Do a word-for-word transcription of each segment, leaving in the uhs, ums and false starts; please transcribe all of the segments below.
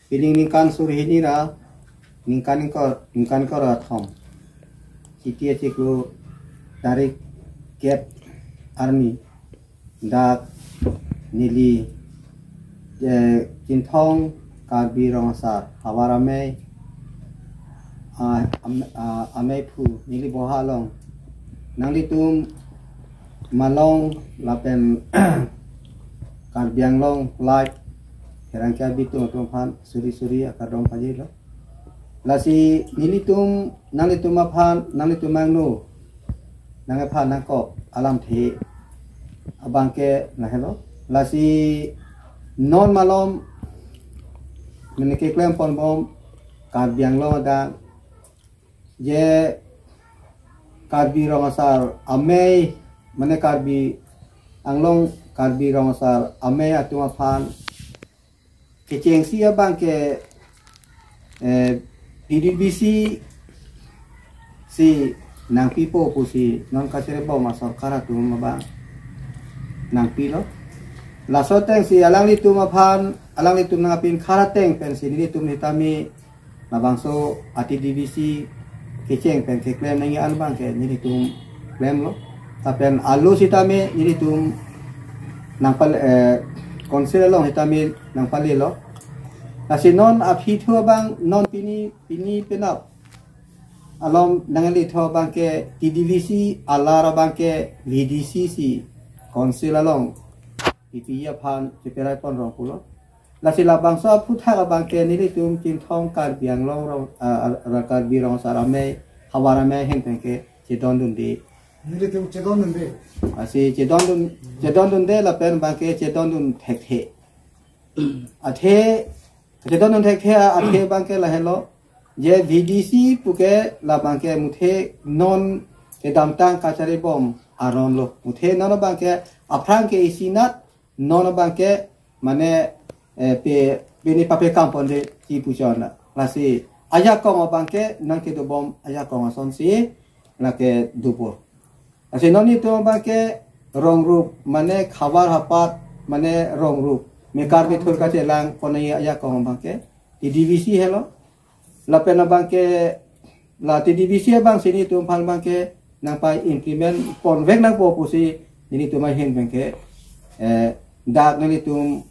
Pining ningkan suri hini ra ningkan ingkoi, ningkan ingkoi ra thom. Chiti achiklo tarik kep arni dak neli, eh, Chinthong Karbi Rong Asar Havar Amei, ah, am-, ah, amei aphu neli boha along nanglitum malong lapen Karbi Anglong live pherangke abitung atum aphan suri suri akardom pajirlo. Lasi nelitum, nanglitum aphan, nanglitum angno, nangphan nangkok alamthe abangke lahelo. Lasi non malom mane keklem ponbom Karbi Anglong adang, je Karbi Rong Asar Amei, mane Karbi Anglong Karbi Rong Asar Amei atum aphan kechengsi abangke, eh, P D V C si nangpipo pusi non kachari bom asorkar atum abang nangpilo. Laso atengsi alanglitum aphan, alanglitum nangpinkha ateng pensi nelitum sitame labangso a T D V C kecheng pen keklem nangji an abangke nelitum klemlo. Lapen alo sitame nelitum nangpal-, eh, council along sitame nangpalelo. Lasi non aphi thu abang non pini, pini penap alom nanglethu abangke T D V C alar abangke V D C si council along P P E aphan cheperai pon rong pulo. Lasi labangso aphuthak abangke nelitum Chinthong Karbi Anglong rong, ah, ah, Karbi Rong Asar Amei, Havar Amei ahin penke chedondunde. Nelitum chedondunde. Lasi chedondun, chedondunde lapen abangke chedondun thekthe. Athe, chedondun thekthe athe abangke lahelo. Je V D C puke labangke muthe non kedamtang kachari bom aron lo. Muthe non abangke aphrang ke isinat non abangke mane, eh, pe, pini pape kampon de ti puchon. Lasi ajakong abangke nangkedobom ajakong asonsi lake dopo. Lasi non nelitum abangke rong rup mane khavar hapat mane rong rup mekar methur kachelang konai ajakong abangke T D V C helo. Lapen abangke la T D V C abangsi nelitum aphan abangke nangpa-implement ponvek nangpo pusi nelitum ahin penke, eh, dak nelitum,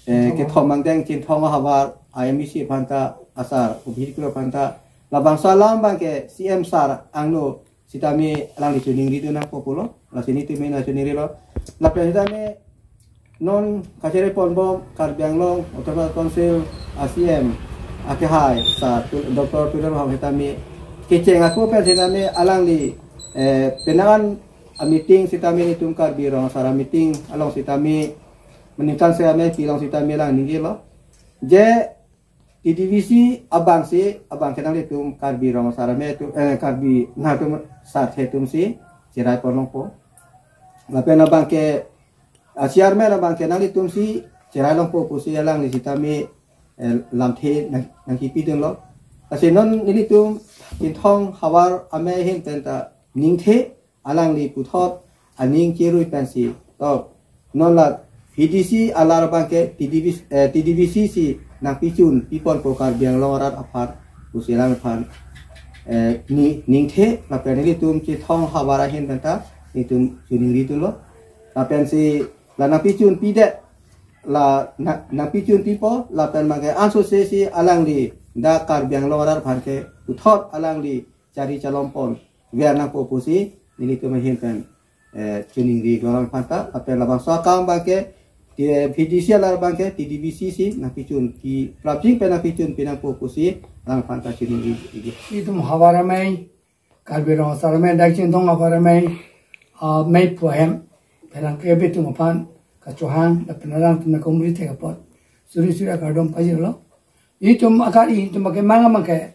eh, kethom angdeng Chinthong ahavar I M V C aphanta asar, obhit kro aphanta labangso alam abangke C M sir angno sitame alangli choningridun nangpo pulo, lasi nelitum nangchoningrilo. Lapen sitame non kachari ponbom Karbi Anglong Autonomous Council a C M akehai sir Tu-, Doctor Tuliram Ronghang sitame kecheng ako pen sitame alangli, eh, penang a-meeting sitame nelitum Karbi Rong Asar a-meeting along sitame meningkan sitame pilong sitame alang ningjelo. Je T D V C abangsi, abangke nanglitum Karbi Rong Asar Amei atum, eh, Karbi nangtum sarthe atumsi cherai pon longpo. Lapen abangke, ah, chairman abangke nanglitumsi cherai longpo pusi alangli sitame, eh, lamthe nang, nangkipidunlo. Lasi non nelitum Chinthong Havar Amei ahin penta ningthe alangli puthot aning cherui pensi tok. Non la V D C alar abangke T D V, eh, T D V C si nangpichun piponpo Karbi Anglong arat aphan pusi alangphan, eh, ni, ningthe lapen nelitum Chinthong Havar ahin penta nelitum choningridunlo. Lapensi la nangpichun pidet la na, nangpichun pipo lapen abangke ansose si alangli dak Karbi Anglong arat aphan ke puthot alangli chari chalom ponver nangpo pusi nelitum ahin pen, eh, choningri alangphanta, lapen labangso akam abangke, eh, V D C alar abangke T D V C si nangpichun pi, prapjin pen nangpichun pi nangpo pusi alangphanta choningri. Itum Havar Amei, Karbi Rong Asar Amei, dak Chinthong Havar Amei, ah, amei aphu ahem, pherangke abitung aphan kachohang lapen alangtum nangkongri thek apot suri suri akardom pajirlo. Itum akar itum abangke manga mangke,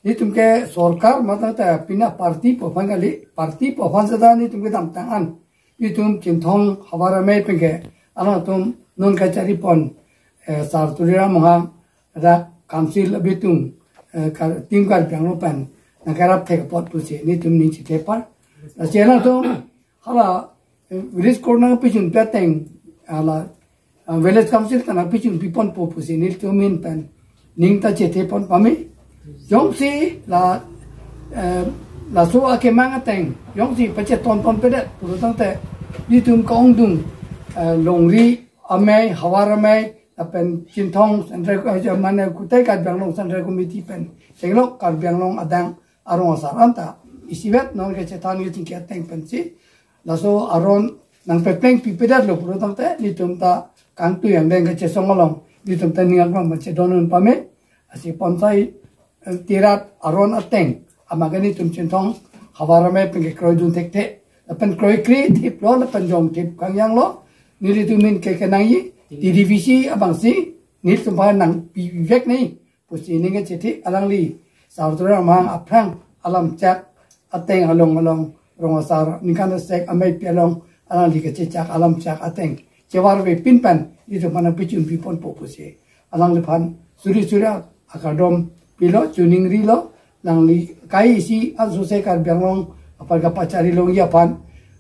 itum ke sorkar matang ta pina party pu aphan kali, party pu aphan seta nelitum kedamtang an itum Chinthong Havar Amei penke alangtum non kachari pon, eh, sir Tuliram Ronghang dak council abitung, eh, kar, team Karbi Anglong pen nangkerap thek apot pusi nelitum ning chethepar. Lasi alangtum hala, eh, village court nangpichun pi ateng, hala, ah, village council ta nangpichun piponpo pusi nelitum ahin pen ning ta chethe pon pame. Jongsi la, eh, laso akemang ateng jongsi pacheton ponpedet pulo tangte, nelitum kaongdung, eh, Longri amei, Hawar amei, lapen Chinthong Central, eh, mane kutai Karbi Anglong Central Committee pen chenglok Karbi Anglong adang arong asar anta isivet non kechethan kechingki ateng pensi laso aron nangpepleng pipedetlo pulo tangte, nelitum ta kangtui angdeng kachesong along nelitum ta ning aklam chedon un pame. Lasi ponsai, eh, tirat aron ateng amat ke nelitum Chinthong Hawar amei pen kekroidun thekthe, lapen kroikre thiplo, lapen jong thip kangyanglo. Nelitum ahin ke kenangji T D V C abangsi nelitum aphan nangpivek nangji pusi ning kachethe. Alangli Sar Tuliram Ronghang aphrang alamchak ateng along along rong asar ningkan asek ameipi along alangli kachechak alamchak ateng chevarve pin pen nelitum aphan nangpichun piponpo pusi alangliphan suri suri akardom pilo, choningrilo. Alangli kai isi asose Karbi Anglong apar kapachari longji aphan,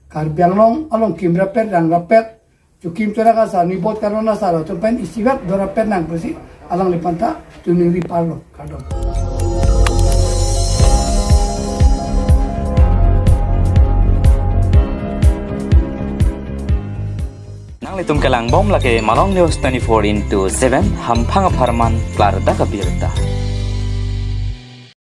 Karbi Anglong along kim rapet rang rapet, chokim chorak asar, nibot karon asar atum pen isivet dorapet nang pusi alangliphan ta choningri parlo. Kardom. Nanglitum kelangbom lake Malong News twenty-four into seven, hamphang apharman klardak abirta.